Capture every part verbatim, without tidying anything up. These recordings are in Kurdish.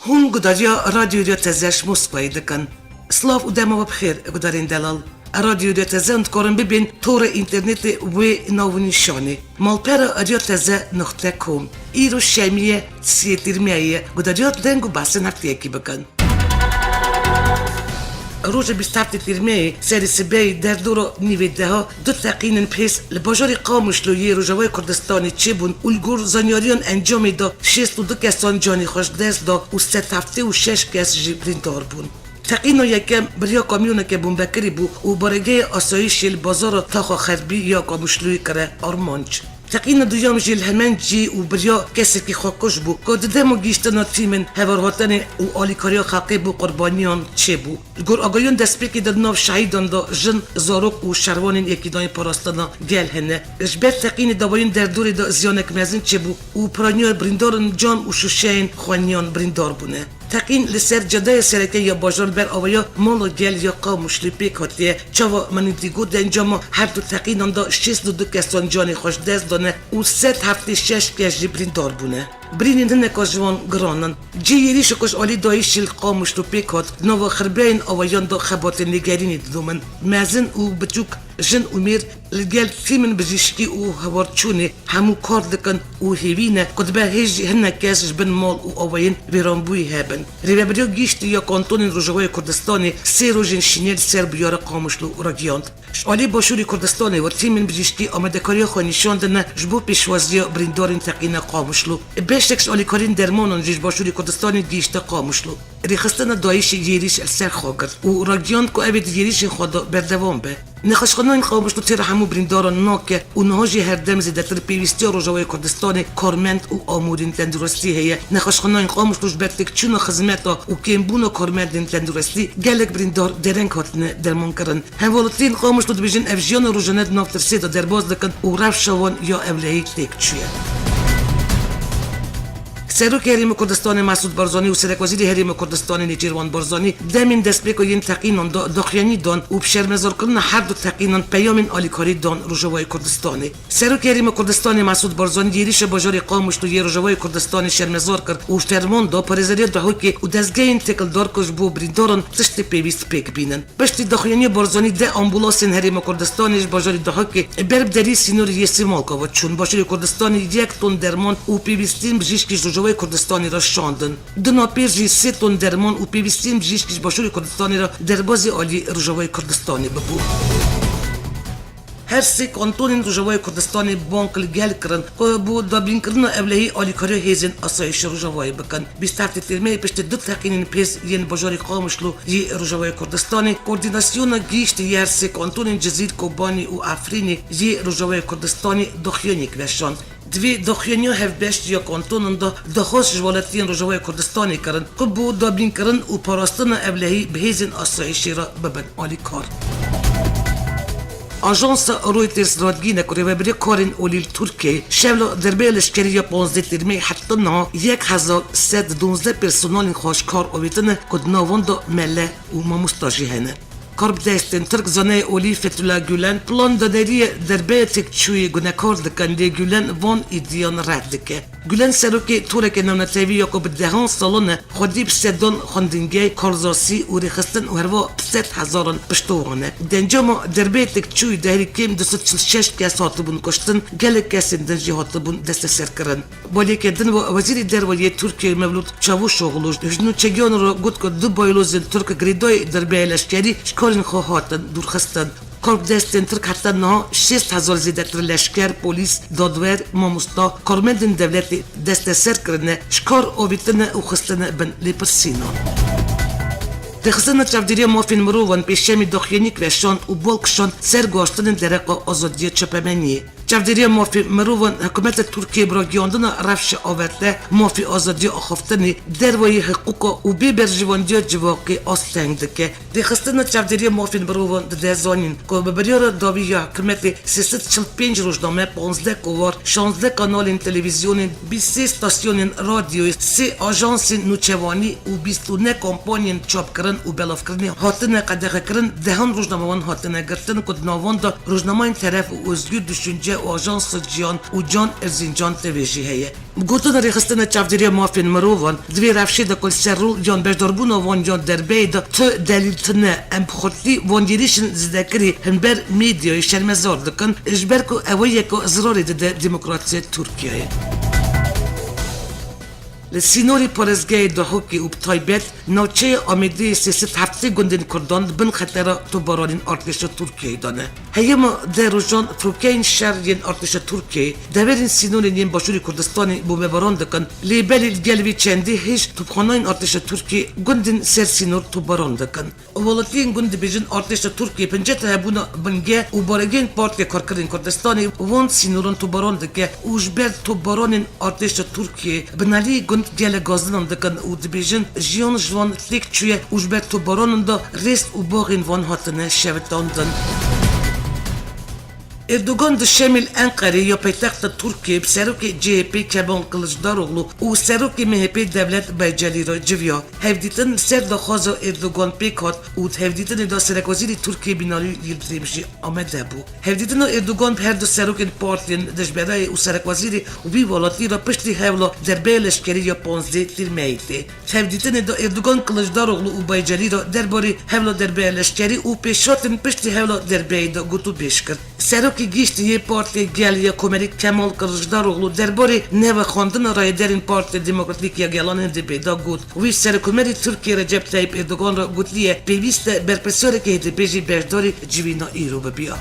Hûn gudariya Radyo Rêya Teze ji Moskvayê dikin. Silav û dema we bi xêr, gudarên delal. Radyo Rêya Teze hûn dikarin bibên torê înternetê wê navnîşanê. Malpera Rêya Teze nuqte com. Îro şemiyê siyê Tîrmeyê ye, gudariya deng û behsên hefteyekî bikin. Rojê bîst heftê Tîrmeyê serê sibehê derdora nîvê deha du teqînên pêz li bajarê Qamişlo yê Rojavayê Kurdistanê çêbûn û li gor zanyariyan encamê de şêst û du kesan canê xwe ji dest da û sed heftê û şeş kes jî birîndar bûn. Teqîna yekem bi riya kamyoneke bombekirî bû û baregeya asayîşê li bazara Taxa Xerbî ya Qamişloyê kire armanc. Teqîna duyem jî li hemen cî û bi riya kesekî xwekuş bû, ku di dema gihîştina tîmên hevalhatinê û alîkariya xelkê bo qurbaniyan çêbû. Li gor agahiyan destpêkê de di nav şehîdan de jin, zarok û şervanên Yekîdanên Parastina Gel hene. Ji ber teqînê dawayên derdorê de ziyanek mezin çêbû û piraniya birîndaran cam û şûşeyên xweniyan birîndar bûne. Teqîn li ser cadeyê sereke ya bajar ber avaya mala gel ya Qamişlî pêk hatiye. Çawa Menî Dîgo di encama her du teqînan de şêst û du kesan canê xwe ji dest dane û sed heftê şeş kes jî birîndar bûne. Birînên hineka ji wan giran in. Cihê êrîşê ku ji alî DAIŞê li Qamişlo pêk hat, di nava xirbeyên awayan de xebatên lêgerînê didomin. Mezin û biçûk, jin û mêr li gel tîmên bijîşkî û hewarçûnê hemû kar dikin û hêvî ne ku dibe hê jî hinek kes ji bin mal û awayên wêranbûyî hebin. Rêveberiya Giştî ya Kantonên Rojavayê Kurdistanê sê rojên şînê li ser bûyera Qamişlo ragihand. Ji alî Başûrê Kurdistanê ve tîmên bijîşkî amadekariya xwe nîşan dine ji bo pêşwaziya birîndarên teqîna Qamişlo. Beşek ji alîkariyên dermanan jî ji Başûrê Kurdistanê gihîşte Qamişlo. Rêxistina DAIŞê êrîş li ser xwe girt û ragihand ku ev ê di êrîşên xwe de berdewam be. Nexweşxaneyên Qamişlo têra hemû birîndaran nake û niha jî her dem zêdetir pêwîstiya Rojavayê Kurdistanê karmend û amûrên tenduristî heye. Nexweşxaneyên Qamişlo ji ber têkçûna xizmeta û kêmbûna karmendên tenduristî gelek birîndar dereng hatine dermankirin. Hevaltiyên Qamişlo dibêjin ev jiyana rojane di nav tirsê de derbas dikin û rewşa wan ya ewlehî têk çûye. Serokê Herêma Kurdistanê Mesûd Barzanî û Serekwezîrê Herêma Kurdistanê Nêçîrvan Barzanî demên destpêka yên teqînan de daxuyanî dan û bi şermezarkirina her du teqînan peyamên alîkarî dan Rojavayê Kurdistanê. Serokê Herêma Kurdistanê Mesûd Barzanî êrîşa bajarê Qamişlo yê Rojavayê Kurdistanê şermezar kir û ferman da parêzeriya Duhokê û dezgehên têkildar ku ji bo birîndaran tiştê pêwîst pêk bînin. Piştî daxuyaniya Barzanî deh ambulasên Herêma Kurdistanê ji bajarê Duhokê ber bi derî sînorê yê Sêmalka ve çûn. Başûrê Kurdistanê yek ton derman û pêwîstiyên bijîşkî ji Rojavayê Kurdistanê re şandin. Di napêr jî sê ton derman û pêwîstiyên bijîşkî ji Başûrê Kurdistanê re derbazî alî Rojavayê Kurdistanê bibû. Her sê kantonên Rojavayê Kurdistanê bang li gel kirin ku bo dabînkirina ewlehî alîkariya hêzên asayişê Rojavayê bikin. Bîst heftê Tîrmeyê piştî du teqînên pêz yên bajarê Qamişlo yê Rojavayê Kurdistanê, Koordînasyona Gihîştî yê her sê kantonên Cizîr, Kobanî û Efrînê yê Rojavayê Kurdistanê daxuyaniyek veşand. Di vê daxuyaniya hevbeş ya kantonan de daxwaz ji welatiyên Rojavayê Kurdistanê kirin ku bo dabînkirin û parastina ewlehî bi hêzên asayişê re bibin alîkar. Ajansa Reuters radigihîne ku Rêveberiya Karên Olî li Tirkiyeyê şewla derbeya leşkerî ya panzdeh Tîrmeyê heta niha yek hezar sed û duwazdeh personelên xwe ji kar avêtine ku di nav wan de mele û mamosta jî hene. Karbidestên Tirk zaneyê olî Fethullah Gulen plan daneriye derbeya têkçûyê gunekar dikin, lê Gulen van îdiyan red dike. Gulen serokê toreke navnetewî ya ku bi dehan salan e xwedî bi sedan xwendingehê, karzasî û rêxistin û herwiha bi sed hezaran pişto wan e. Di encama derbeyê têkçûyî de herî kêm du sed çil şeş kes hatibûn kuştin, gelek kesên din jî hatibûn desteserkirin. Baliyeke din ve Wezîrê Derve yê Tirkiyeyê Mevlût Çavuşoglu ji nûçegiyan re got ku du baylozên Tirk girêdayî derbeya leşkerî ji karên xwe hatin dûrxistin. Karbidestên Tirk heta niha şêst hezar zêdetir leşker, polîs, dadwer, mamosta, karmendên dewletê desteser kirine, ji kar avêtine û xistine bin lêpirsînan. Rêxistina Çavdêriya Mafên Mirovan pêşemî daxuyanîk veşand û bal kişand ser guhaştinên dereqa azadiya çapemeniyê. Çavdêriya Mafê Mirovan hikûmeta Tirkiyê bi ragihiyandina rewşa averte, mafê azadiya axaftinê, dervayî hiqûqa û bê berjewendiya civakê asteng dike. Rêxistina Çavdêriya Mafên Mirovan dide zanîn ku bi biryara dawî ya hikûmetê sê sed çil pênc rojname, panzdeh kovar, şazdeh kanalên televîzyonê, bîst sê stasyonên radyoyê, sê ajansên nûçevanî û bîst û neh kampanyên çapkirin û belavkirinê hatine qedexekirin, dehan rojnamevan hatine girtin ku di nav wan de Rojnamayên Teref û Ozgûr Düşünce û Ajansa Ciyan û Can Erzincan T V jî heye. Gotina Rêxistina Çavdêriya Mafên Mirovan di vê rewşê de ku li ser rû yan beşdarbûna wan yan derbeyê de tu delîl tune, em bi xurtî van êrîşên zêdekirî himber medyayê şermezar dikin, ji ber ku ew yeka zirarê dide demokrasiyê Tirkiyeyê. Li sînorê parêzgehê Duhokê û bi taybet navçeya Amêdiyê sê sed heftê gundên Kurdan di bin xetera topbaranên artêşa Tirkiyeyê de ne. Heyema deh rojan firokeyên şer yên artêşa Tirkiyeyê deverên sînorên yên Başûrê Kurdistanê bombebaran dikin, lê belê li gel vê çendê hêj topxanayên artêşa Tirkiyê gundên ser sînor topbaran dikin. Welatiyên gund dibêjin artêşa Tirkiyê penceya hebûna bingeh û baregehên Partiya Karkerên Kurdistanê wan sînoran topbaran dike û ji ber topbaranên artêşa Tirkiyê binalî gund gelek gazinan dikin û dibêjin jiyan ji wan têk çûye û ji ber topbaranan de rêz û baxên wan hatine şewitandin. Erdogan duşemê li Enqerê ya paytexta Tirkiyê bi serokê C H P Kemal Kılıçdaroğlu û serokê M H P Devlet Bahçeli re civiya. Hevdîtin li ser daxwaza Erdogan pêk hat û di hevdîtinê de serekwezîrê Tirkiyê Binali Yildirim jî amade bû. Hevdîtina Erdogan bi her du serokên partiyên dijberayê û serekwezîrê wî welatî re piştî hewla derbeya leşkerî ya panzdeh Tîrmehê tê. Di hevdîtinê de Erdogan Kılıçdaroğlu û Bahçeli re derbarê hewla derbeya leşkerî û pêşhatên piştî hewla derbeyê de gotûbêj kir. Serokê Giştî yê Partiyê Gel ya Komerî Kemal Kılıçdaroğlu derbarê nevexwandina rayedarên Partiya Demokratîk ya Gelan H D P de got, wî Serokkomerî Tirkiyê Recep Tayyip Erdogan re gotiye, pêwîst e berpirsyareke H D P jî beşdarî civîna îro bibiya.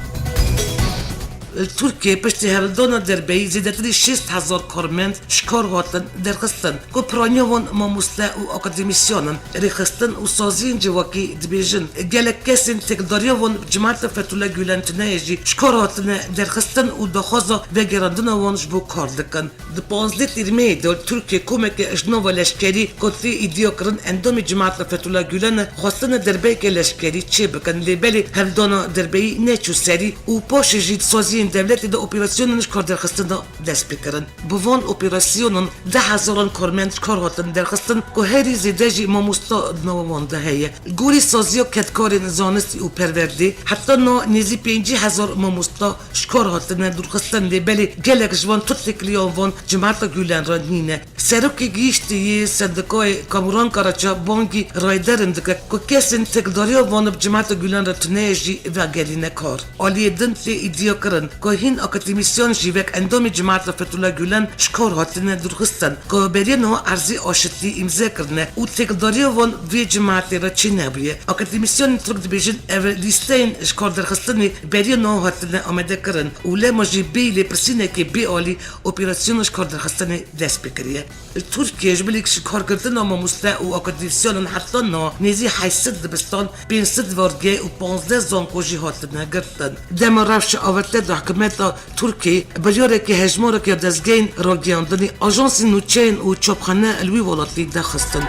Li Tirkiyê piştî hewldana derbeyî zêdetirî şêst hezar karmend ji kar hatin derxistin, ku piraniya wan mamoste û akademîsyan in. Rêxistin û saziyên civakî dibêjin, gelek kesên têkildariya wan bi cemaeta Fethullah Gulen tune ye jî ji kar hatine derxistin û daxwaza vegerandina wan ji bo kar dikin. Di panzdeh Tîrmehê de li Tirkiyê komeke ji nava leşkerî ku tê îdiakirin endamê cemaeta Fethullah Gulen e, xwestine derbeyeke leşkerî çêbikin, lê belê hevdana derbeyî neçû serî û paşê jî di saziyên dewletê de operasyonan ji kar derxistin de dest pê kirin. Bi van operasyonan deh hezaran karmend ji kar hatin derxistin ku herî zêde jî mamosta di nava wan de heye. Gorî saziya kedkarên zanistî û perwerdê, heta niha nêzî pêncî hezar mamosta ji kar hatine dûrxistin, lê belê gelek ji wan tu têkiliya wan cemaeta Gulen re nîne. Serokê Giştî yê Sendikayê Kamuran Karaca bangî rayedarên dike ku kesên têkildariya wan bi cemaeta Gulen re tune ye jî vegerîne kar. Aliyê din tê îdiakirin ku hîn akademîsyan jî wek endamê cemaeta Fethullah Gulen ji kar hatine dûrxistin, ku beriya niha erzê aşitî îmze kirine û têkildariya wan vê cemaetê re çênebûye. Akademîsyanên Tirk dibêjin ev lîsteyên ji kar derxistinê beriya niha hatine amadekirin û lema jî bê lêpirsînekê bê alî operasyona ji kar derxistinê dest pê kiriye. Li Tirkiyê ji bilî ji karkirtina mamoste û akademîsyanan heta niha nêzî heyt sed dibistan, pênc sed wargeh û panzdeh zanko jî hatine girtin. Dema rewşa awarte de hikûmeta Tirkiyê biryareke hejmarek ya dezgehên ragihandinê, ajansên nûçeyên û çapxane li wî welatî daxistin.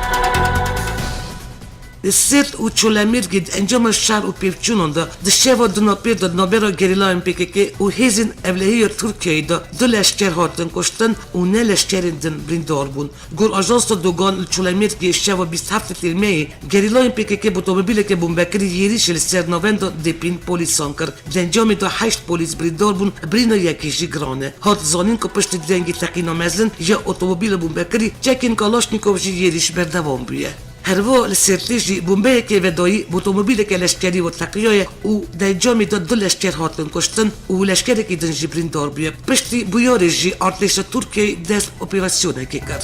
Li Sêrt û Çolemêrgê di encama şer û pêvçûnan de di şeva dunapêr de navbera gerîlayên P K K û hêzên ewlehî ya Tirkiyeyê de du leşker hatin kuştin û neh leşkerên din birîndar bûn. Gor Ajansa Dogan li Çolemêrgê şeva bîst heft Tîrmehê gerîlayên P K K bi otomobîleke bombekirî êrîşê li ser navenda Dêpîn polîsan kir. Di encamê de heşt polîs birîndar bûn, birîna yekê jî giran e. Hat zanîn ku piştî dengê teqîna mezin ya otomobîla bombekirî çekên Kalaşnîkov jî êrîş berdewam bûye. Herwiha li Sêrtê jî bombeyeke vedayî bi otomobîleke leşkerî ve teqiyaye û di encamê de du leşker hatin kuştin û leşkerekî din jî birîndar bûye. Piştî bûyerê jî artêşa Tirkiyeyê dest operasyonekê kir.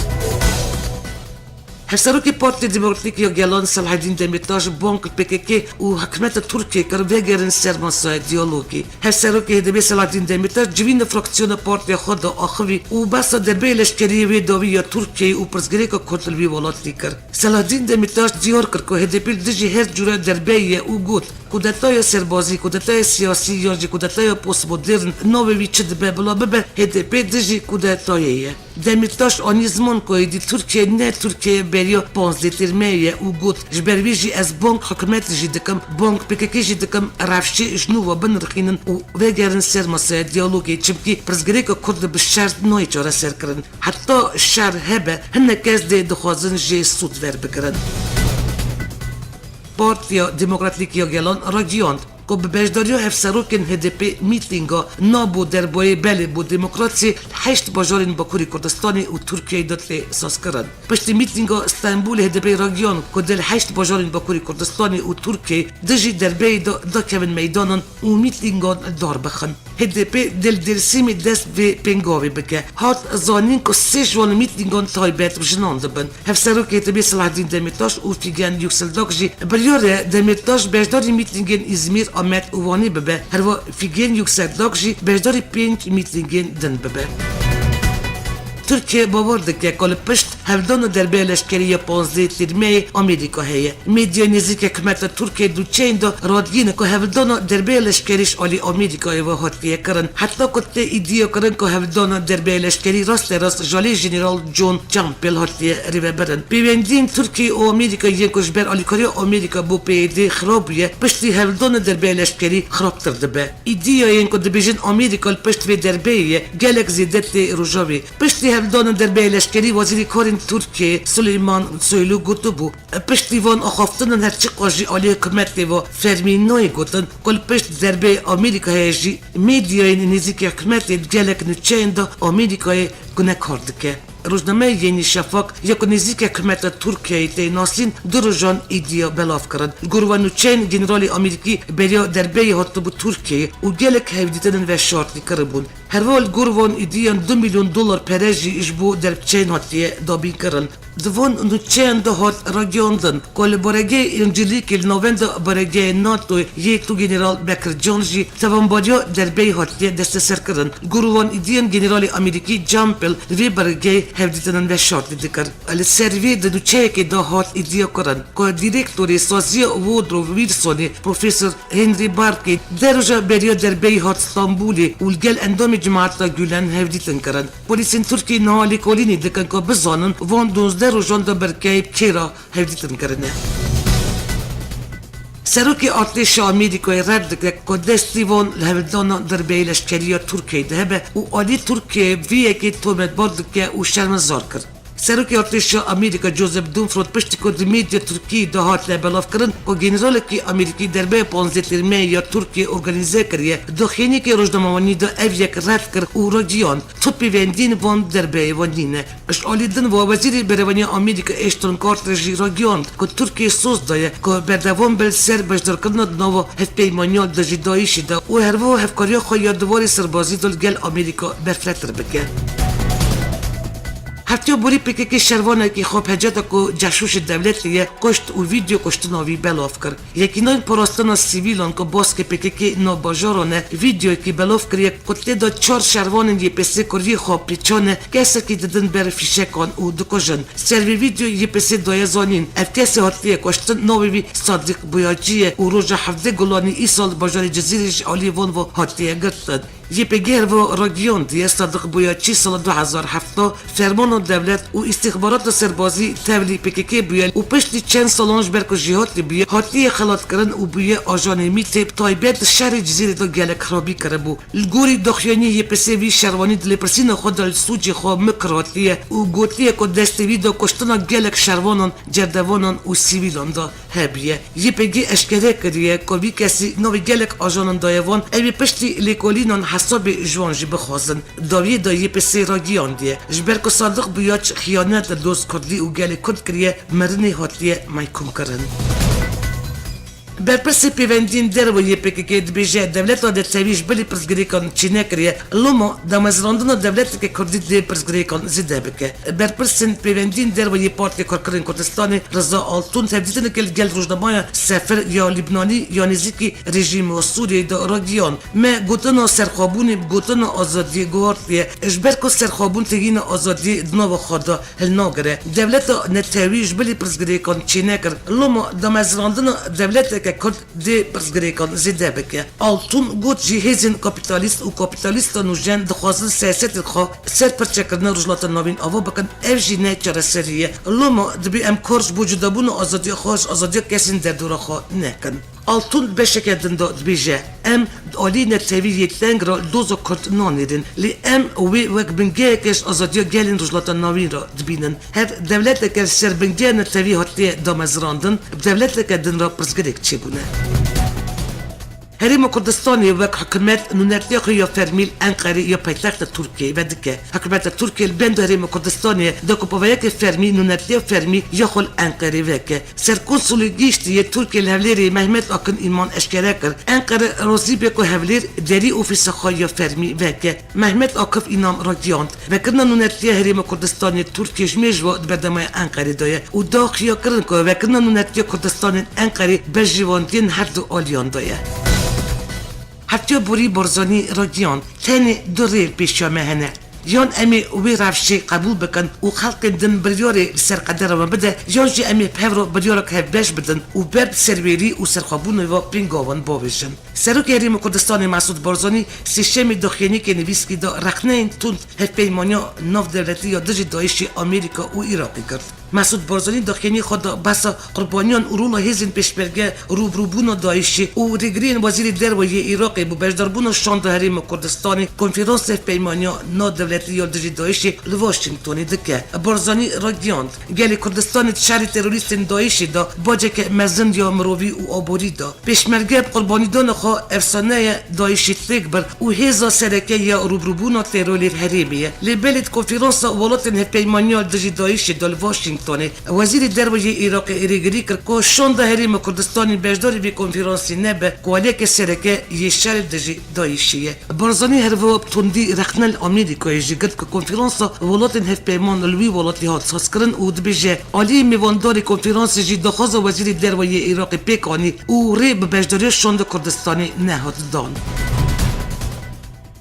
Hevserokê Partiya Demokratîk ya Gelan Selahaddîn Demîrtaş bang li P K K û hikûmeta Tirkiyê kir vegerin ser masaya diyalogê. Hevserokê H D P Selahaddîn Demîrtaş civîna fraksiyona partiya xwe de axivî û behsa derbeyê leşkerî yê wê dawî ya Tirkiyeyê û pirsgirêka Kurd li wî welatî kir. Selahaddîn Demîrtaş diyar kir ku H D P li dijî her cûre derbeyê ye û got, kudetaya serbazî, kudetaya siyasî yan jî kudetaya postmodern navê wî çi dibe bila bibe, H D P dijî kudetayê ye. Demîrtaş anî ziman ku êdî Tirkiye ne Tirkiyeya beriya panzdeh Tîrmehê ye û got, ji ber wî jî ez bang hikûmetê jî dikim, bang P K K jî dikim, rewşê ji nû ve binirxînin û vegerin ser masaya diyalogê, çimkî pirsgirêka Kurd bi şer nayê çareserkirin. Heta şer hebe, hinek kes dê dixwazin jê sûd werbigirin. Partiya Demokratîk ya Gelan ragihand, ku bi beşdariya hevserokên H D P mîtînga Na bo derbayê, Belê bo demokrasiyê li heşt bajarên Bakurê Kurdistanê û Tirkiyeyê de tê sazkirin. Piştî mîtînga Stenbolê H D P ragiyan ku dê li heşt bajarên Bakurê Kurdistanê û Tirkiyeyê dijî derbeyê de dakevin meydanan û mîtîngan dar bixin. H D P dê li Dêrsimê dest vê pêngavê bike. Hat zanîn ku sê ji wan mîtîngan taybet bi jinan dibin. Hevserokê H D P Selahaddîn Demîrtaş û Fîgen Yukseldak jî biryar e Demîrtaş beşdarî mîtîngên Îzmîr, Amed û Wanê bibe. Herwiha Fîgen Yukseldak jî beşdarî pênc mîtîngên din bibe. Tirkiye bawer dike ku li pişt hevdana derbeya leşkerî ya panzdeh Tîrmeyê Amerîka heye. Medyayên nêzîk hikûmeta Tirkiyê di nûçeyên de radiyîne ku hevdana derbeya leşkerî ji alî Amerîkayê ve hatiye kirin. Heta ku tê îdiakirin ku hevdana derbeya leşkerî rasterast ji alî Jeneral John Campbell hatiye rêvebirin. Pêwendiyên Tirkiye û Amerîka yên ku ji ber alîkariya Amerîka bo P Y D xirab bûye, piştî hevdana derbeya leşkerî xirabtir dibe. Îdiayên ku dibêjin Amerîka li pişt vê derbeyê ye, gelek zêde tê Rojavê. Piştî hevdana derbeya leşkerî, Wezîrê Karên Tirkiyê Suleyman Soylu gotibû, piştî van axaftinan her çiqas jî alî hikûmetê ve fermî nayê gotin ku li pişt derbeyê Amerîka heye jî, medyayên nêzîkî hikûmetê di gelek nûçeyên de Amerîkayê gunekar dike. Rojnameya Yeni Şafak ya ku nêzîkî hikûmeta Tirkiyeyê tê nasîn du rojan îdiya belav kirin. Li gor van nûçeyên generalê Amerîkî beriya derbeyê hatibû Tirkiyeyê û gelek hevdîtinên veşartî kiribûn. Herwiha li gor van îdiyan du milyon dolar pere jî ji bo derbçeyên hatiye dabînkirin. Di van nûçeyan de hat ragihandin ku li baregehê Încîlîkê li navenda baregehê NATOyê yê tu General Bekircan jî tawanbariya derbeyê hatiye desteserkirin. Li gor van îdiyan Generalê Amerîkî Campbell li vê baregehê hevdîtinan veşartî dikir. Li ser vê di nûçeyekê de hat îdiakirin ku Dîrektorê Saziya Woodrow Wilsonê Profesor Henry Barkê deh roja beriya derbeyê hat Stenbolê û li gel endamê Cemaeta Gulen hevdîtin kirin. Polîsên Tirkiyê niha lêkolînê dikin ku bizanin van duwazdeh rojan de berkeyê bi kê re hevdîtin kirine. Serokê Artêşa Amerîkayê red dike ku destî van li hevdana derbeyê leşkerî ya Tirkiyeyê de hebe û alî Tirkiyeyê vê yekê tometbar dike û şermezar kir. Serokê Artêşa Amerîka Joseph Dunford piştî ku di medya Tirkiyê de hate belavkirin ku generalekî Amerîkî derbeya panzdeh Tîrmeyê ya Tirkiyê organîze kiriye, di daxuyaniyekê rojnamevanî de ev yek red kir û ragihand, tu pêvendiyên van derbeyê ve nîne. Ji alî din ve Wezîrê Berevaniya Amerîka Ashton Carter jî ragihand ku Tirkiye soz daye ku berdewam be li ser beşdarkirina di nava hevpeymaniya dijî DAIŞ'ê de û herwiha hevkariya xwe ya di warê serbazî de li gel Amerîka berfirehtir bike. Hefteya borî P K K şervanekî xwe bi heceta ku ceşûşê dewletê ye kuşt û vîdeo kuştina wî belav kir. Yekîneyên parastina sivîlan ku baskê P K K nav bajaran e, vîdeoyekî belav kiriye ku tê de çar şervanên Y P S'ê ku riyê xwe pêçane kesekî didin ber fîşekan û dikujin. Ser vê vîdeoyê Y P S daye zanîn, ev kesê hatiye kuştin, navê wî Sadiq Boyacî ye û roja hevdeh Gulanê îsal li bajarê Cizîrê ji aliyê van ve hatiye girtin. Y P G herwiha ragihandiye Sadiq Boyacî sala du hezar heft fermana dewlet û îstîxbarata serbazî tevlî P K K bûye û piştî çend salan ji ber ku jêhatî bûye, hatiye xelatkirin û bûye ajanê MÎT'ê, bi taybet di şerê Cizîrê de gelek xirabî kiribû. Li gorî daxuyaniyê Y P S'ê vî şervanî di lêpirsîna xwe de li sûcê xwe mikir hatiye û gotiye ku destê wî da kuştina gelek şervanan, cerdevanan û sivîlan da hebûye. Y P G eşkere kiriye ku vî kesî navê gelek ajanan daye van, ew ê piştî lêkolînan hesabê ji wan jî bixwazin. Dawiyê de Y P S'ê ragihandiye, ji ber ku Sadiq Buyaç xiyanet li doz Kurdî û gelê Kurd kiriye, mirinê hatiye mehkûmkirin. Berpirsê pêvendiyên derve yê P K K dibêje, dewleta netewî ji bilî pirsgirêkan çênekiriye, loma damezrandina dewleteke Kurdî dê pirsgirêkan zêde bike. Berpirsên pêvendiyên derve yê Partiya Karkerên Kurdistanê Riza Altun tevdîtineke li gel rojnameya Sefir ya Libnanî ya nêzîkî rejîma Sûriyeyê de ragihand, me gotina serxwebûnê bi gotina azadiyê guhartiye, ji ber ku serxwebûn têgihîna azadiyê di nava xwe de hilnagire. Dewleta netewî ji bilî pirsgirêkan çênekir, loma damezrandina dewleteke Kurd dê pirsgirêkan zêde bike. Altun got jî hêzên kapîtalîst û kapîtalîsta nûjen dixwazin siyasetên xwe ser pirçekirina Rojhilata Navîn ava bikin, ev jî ne çareserî ye. Loma dibê em kar ji bo cudabûna azadiya xwe ji azadiya kesên derdora xwe nekin. Altun beşeke din de dibêje, em di alî netewî yê teng re li doza Kurd nanêrin, lê em wê wek bingeheke ji azadiya gelên Rojhilata Navîn re dibînin. Hev dewleteke li ser bingeha netewî hatiye damezrandin, bi dewleteke din re pirsgirêk çêbûne. Herêma Kurdistanê wek hikûmet nûnertiya xwe ya fermî li Enqerê ya paytexta Tirkiyeyê vedike. Hikûmeta Tirkiyê li benda Herêma Kurdistanê daxuyaniyeke fermî, nûnertiya fermî ya xwe li Enqerê veke. Serkonsulê Giştî yê Tirkiyê li Hewlêrê Mehmet Akın İnan eşkere kir, Enqere razî be ku Hewlêr derî ofîsa xwe ya fermî veke. Mehmet Akif Înan ragihand, vekirina nûnertiya Herêma Kurdistanê Tirkiye ji mêj ve di berdemaya Enqerê de ye û daxuyanî kirin ku vekirina nûnertiya Kurdistanê Enqerê berjewendiyên her du aliyan de ye. Hatiye Borî Barzanî ragihand, tenê du rê pêşiya me hene. Yan em ê wê rewşê qebûl bikin û xelkên din biryarê li ser qedera me bide, yan jî em ê bi hev re biryarek hevbeş bidin û ber bi serwêrî û serxwebûnê ve pêngavan bavêjin. Serokê Herêma Kurdistanê Mesûd Barzanî sêşemê daxuyaniyekê nivîskî da rexneyên tund hevpeymaniya navdewletî ya dijî DAIŞê Amerîka û Iraqê kir. Mesûd Barzanî daxuyaniyê xwe da behsa qurbaniyan û rola hêzên pêşmerge rûbirûbûna DAIŞê û rêgiriyên Wezîrê Derve yê Iraqê bo beşdarbûna şanda Herêma Kurdistanê konferansa hevpeymaniya navdewletî ya dijî DAIŞê li Washingtonê dike. Barzanî ragihand, gelê Kurdistanê di şerê terorîstên DAIŞê de baceke mezin ya mirovî û aborî da. Pêşmerge bi qurbanîdana xwe efsaneya DAIŞê têk bir û hêza sereke ya rûbirûbûna terorê li herêmê ye. Lê belê di konferansa welatên hevpeymaniya dijî DAIŞê de li Washingtonê, Wezîrê Derve yê Iraqê rêgirî kir ku şanda Herêma Kurdistanê beşdarî vê konferansê nebe, ku aliyeke sereke yê şerê dijî DAIŞê ye. Barzanî her wiha bi tundî rexne li Amerîkayê jî girt ku konferansa welatên hevpeyman li wî welatî hat sazkirin û dibêje, aliyê mêvandarê konferansê jî daxwaza Wezîrê Derve yê Iraqê pêk anî û rê bi beşdariya şanda Kurdistanê nehat dan.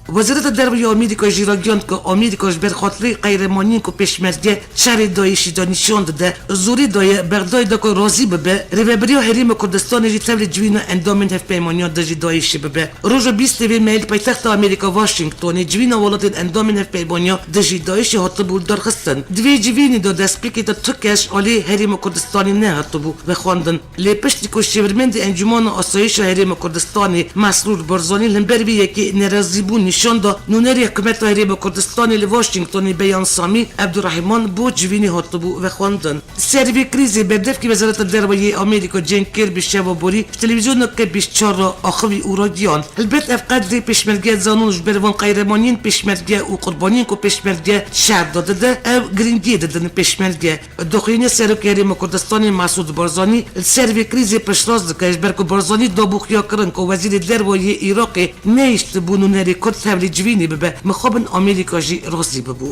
Wezareta Derve ya Amerîka jî ragihand ku Amerîka ji ber xatirê qeyremaniyên ku pêşmerge şerê DAIŞê de nîşan dide, zorê daye Bexdayê de ku razî bibe, rêvebiriya Herêma Kurdistanê jî tevlî civîna endamên hevpeymaniya dijî DAIŞê bibe. Roja bîstê vê mehê li paytexta Amerîka Washingtonê civîna welatên endamên hevpeymaniya dijî DAIŞê hatibû lidarxistin. Di vê civînê de destpêkê de tu kes alî Herêma Kurdistanê nehatibû vexwendin. Lê piştî ku şêwirmendê Encûmena Asayîşa Herêma Kurdistanê Mesrûr Barzanî li hember vê yekê nerazîbûn nîşan da, nûnerê Hikûmeta Herêma Kurdistanê li Washingtonê Beyan Samî Ebdurehman bo civînê hatibû vexwendin. Ser vê krîzê berdevkê Wezareta Derve yê Amerîka John Kirby şeva borî ji televîzyona K bîst çar re axivî û ragihand, helbet ev qedrê pêşmerge zanon ji ber van qeyremaniyên pêşmerge û qurbaniyên ku pêşmerge şer de dide, ew giringiyê didin pêşmerge. Daxuyaniya Serokê Herêma Kurdistanê Mesûd Barzanî li ser vê krîzê piştrast dike, ji ber ku Barzanî dabû xuya kirin ku Wezîrê Derve yê Iraqê nehiştibû nûnerê Kurd tevlî civînê bibe, mixabin Amerîka jî razî bibû.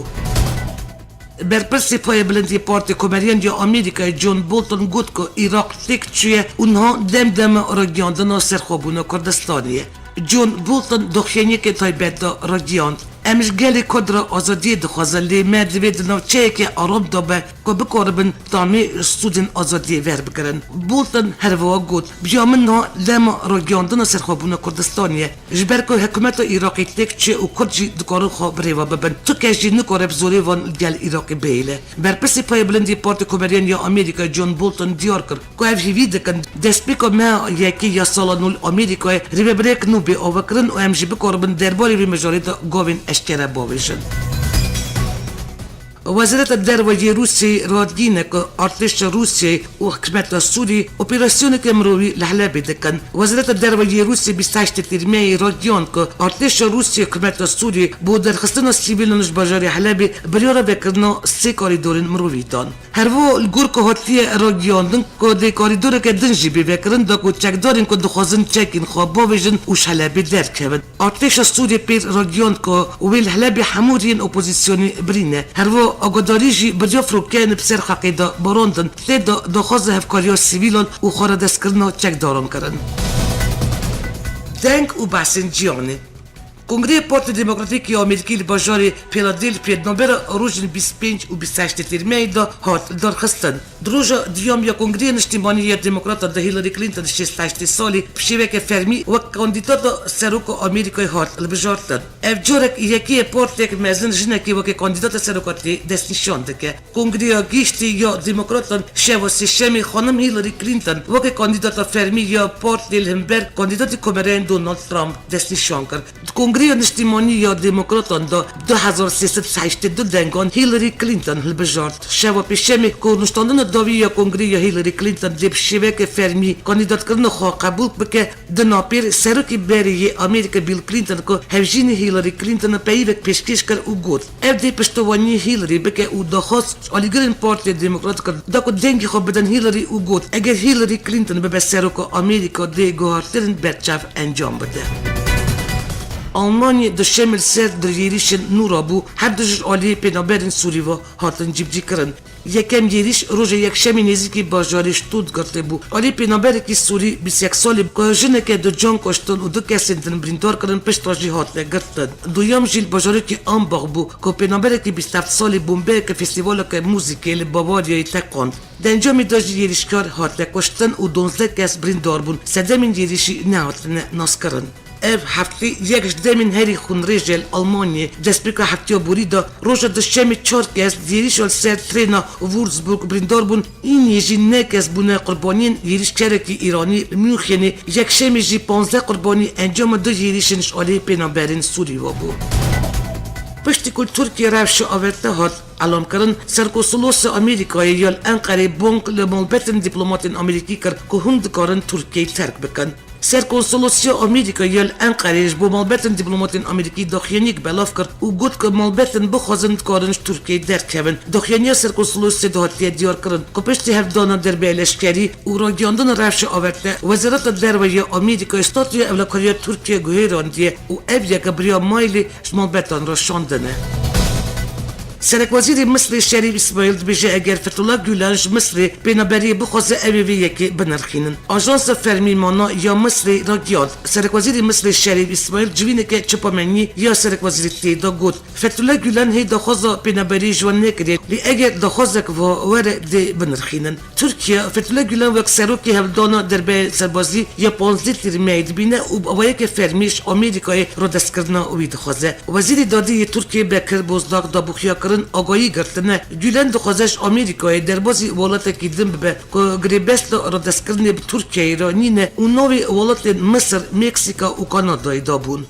Berpirsê Paya Bilind yê Partiya Komeriyan ya Amerîkayê John Bolton got ku Iraq têk çûye û niha dem dem e ragihiyandina serxwebûna Kurdistanê ye. John Bolton daxuyaniyeke taybet da ragihand, Em ji gelê Kurd re azadiyê dixwazin, lê me divê di navçeyeke aram de be ku bikaribin tamê sûdên azadiyê werbigirin. Bolton her wiha got, Bi ya min niha dema ragihiyandina serxwebûna Kurdistanê ye. Ji ber ku hikûmeta Iraqê têk çûye û Kurd jî dikarin xwe bi rê ve bibin. Tu kes jî nikare bi zorê van li gel Iraqê bihêle. Berpirsê Paya Bilind yê Partiya Komeriyan ya Amerîkayê John Bolton diyar kir ku ev hêvî dikin destpêka meha yekê ya sala nû li Amerîkayê rêvebirêk nû bê avakirin û em jî bikaribin derbarê vê mijarê de gavên eşkere bavêjin. Wezareta Derve yê Rûsyayê radgîne ku artêşa Rûsyayê û hikûmeta Sûriyê operasyoneke mirovî li Helebê dikin. Wezareta Derve yê Rûsyayê bîst heştê Tîrmeyê ragihand ku artêşa Rûsyayê û hikûmeta Sûriyê bo derxistina sivîlan ji bajarê Helebê biryara vekirina sê korîdorên mirovî dan. Her wiha li gor ku hatiye ragihandin ku dê korîdoreke din jî bê vekirin, da ku çekdarên ku dixwazin çekên xwe bavêjin û ji Helebê derkevin. Artêşa Sûriyê pêr ragihand ku wê li Helebê hemû riyên opozîsyonê birîne. Her wiha agadarî jî bi riya firokeyên bi ser xelkê de barandin, tê de daxwaza hevkariya sivîlan û xweradestkirina çekdaran kirin. Deng û behsên cîhanê. Kongreya Partiya Demokratîk ya Amerîkî li bajarê Philadelphia di navbera rojên bîst û pênc û bîst û heştê Tîrmeyê de hat lidarxistin. Di roja duyem ya Kongreyê Niştimanî ya Demokratan de Hillary Clinton şêst û heştê salî bi şêweke fermî wek kandîdata seroka Amerîkayê hat hilbijartin. Ev carek yekê ye partiyek mezin jinekê weke kandîdata serokatiyê destnîşan dike. Kongreya Giştî ya Demokratan şeva sêşemê xanim Hillary Clinton weke kandîdata fermî ya partiyê li hember kandîdatê Komereyên Donald Trump destnîşan kir. Di kongreya Rêya niştîmanî ya Demokratan da du hezar sê sed heştê du dengan Hillary Clinton hilbijart. Şeva Pêşemê ku rûniştandina dawî ya Kongrê ya Hillary Clinton dê bi şêweke fermî kandîdatkirina xwe qebûl bike, di napêr serokê berê yê Amerîka Bill Clinton ku hevjînê Hillary Clinton e peyivek pêşkêş kir û got, ev dê piştevaniyê Hillary bike û daxwaz ji alîgirên Partiya Demokrat kir da ku dengê xwe bidin Hillary û got, eger Hillary Clinton bibe seroka Amerîka dê guhartinên berçav encam bide. Almanya di şemê li ser du êrîşên nû re bû, her du ji aliyê pênaberên Sûrî ve hatin cîbicîkirin. Yekem êrîş roja Yekşemê nêzîkî bajarê Stuttgartê bû. Alî pênaberekî Sûrî bîst û yek salî ku jineke du can kuştin û du kesên din birîndar kirin, piştre jî hatine girtin. Duyem jî li bajarekî Ambach bû ku pênaberekî bîst û heft salî bombeyeke festîvaleke muzîkê li Bavaryayê teqand. Di encamê de jî êrîşkar hatine kuştin û duwazdeh kes birîndar bûn. Sedemên êrîşî nehatine naskirin. Ev heftê yek ji demên herî xûnrêj e li Almanyayê. Destpêka heftiya borî de roja duşemê çar kes di êrîşa li ser trêna Würzburg birîndar bûn, înê jî neh kes bûne qurbaniyên êrîşkerekî Îranî li Münxenê, yekşemê jî panzdeh qurbanî encama du êrîşên ji alî pênaberên Sûrî ve bû. Piştî ku li Tirkiyê rewşa averte hat elamkirin, Serkonsolosê Amerîkayê ya li Enqerê bang li malbetên dîplomatên Amerîkî kir ku hûn dikarin Tirkiyeyê terk bikin. Serkonsolosiya Amerîka ya li Enqerê ji bo malbetên dîplomatên Amerîkî daxuyaniyek belav kir û got ku malbetên bixwazin dikarin ji Tirkiyeyê derkevin. Daxuyaniya Serkonsolosiyê de hatiye diyarkirin ku piştî hevdana derbe leşkerî û ragihiyandina rewşa averte, Wezareta Derve ya Amerîkayê statûya ewlekariya Tirkiye guhêrandiye û ev yek bi riya mailê ji malbetan re şandine. Serekwezîrê Misrê Şerîf Îsmaîl dibêje, eger Fethullah Gulen ji Misrê pênaberiyê bixwaze, ew ê vê yekê binirxînin. Ajansa fermî MANA ya Misrê ragihand, Serekwezîrê Misrê Şerîf Îsmaîl civîneke çapameniyê ya serekwezîrî tê de got, Fethullah Gulen hê daxwaza pênaberiyê ji wan nekiriye, lê eger daxwazek wiha were dê binirxînin. Tirkiye, Fethullah Gulen wek serokê hevdana derbe serbazî ya panzdeh Tîrmeyê dibîne û bi awayeke fermî ji Amerîkayê radestkirina wî dixwaze. Wezîrê Dadê yê Tirkiyê Bekir Bozdağ daboxiya kirin agahî girtine, Gulen dixwaze ji Amerîkayê derbazî welatekî din bibe ku girêbesta radestkirinê bi Tirkiyeyê re nîne û navê welatên Misir, Meksîka û Kanadayê dabûn.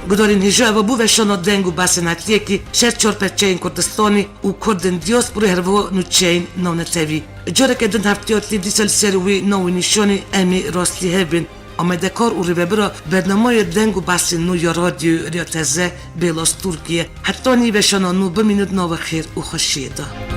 Gudarên hêja, eva bû veşana deng û behsên heftiyekî ji her çar perçeyên Kurdistanê û Kurdên diyasporê, her wiha nûçeyên navnetewî. Careke din heftiya tê dîsa li ser wê nav û nîşanê em ê rastî hev bên. Amadekar û rêvebira bernameya deng û behsên nû ya Radyoyê Riya Teze, Bêlas Tirkiye. Heta nîveşana nû bimînin di nava xêr û xweşiyê de.